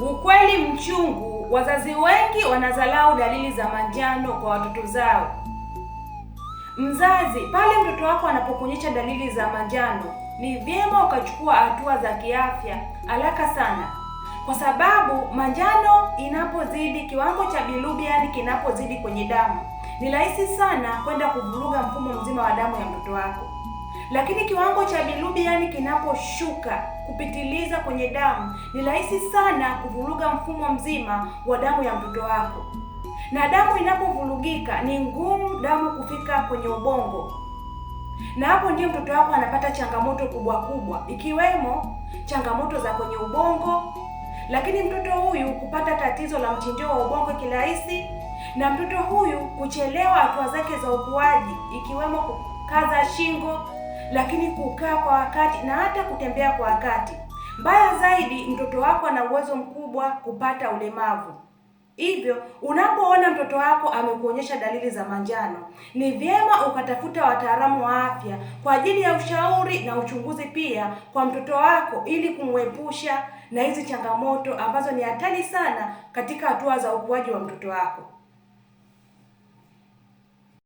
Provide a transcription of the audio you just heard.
Ukweli mchungu, wazazi wengi wanadharau dalili za manjano kwa watoto zao. Mzazi, pale mtoto wako anapokuonyesha dalili za manjano, ni vyema ukachukua hatua za kiafya haraka sana, kwa sababu manjano inapozidi, kiwango cha bilirubin kinapozidi kwenye damu, ni rahisi sana kwenda kuvuruga mfumo mzima wa damu ya mtoto wako. Lakini kiwango cha bilirubin kinaposhuka kupitiliza kwenye damu, ni rahisi sana kuvuruga mfumo mzima wa damu ya mtoto wako. Na damu inapovurugika, ni ngumu damu kufika kwenye ubongo, na hapo ndio mtoto wako anapata changamoto kubwa kubwa, ikiwemo changamoto za kwenye ubongo, lakini mtoto huyu kupata tatizo la mchinjio wa ubongo kirahisi, na mtoto huyu kuchelewa hatua zake za ukuaji, ikiwemo kukaza shingo, lakini kukaa kwa wakati na hata kutembea kwa wakati. Mbaya zaidi, mtoto wako ana uwezo mkubwa kupata ulemavu. Hivyo, unapoona mtoto wako amekuonyesha dalili za manjano, ni vyema ukatafuta wataalamu wa afya kwa ajili ya ushauri na uchunguzi pia kwa mtoto wako, ili kumwepusha na hizi changamoto ambazo ni hatari sana katika hatua za ukuaji wa mtoto wako.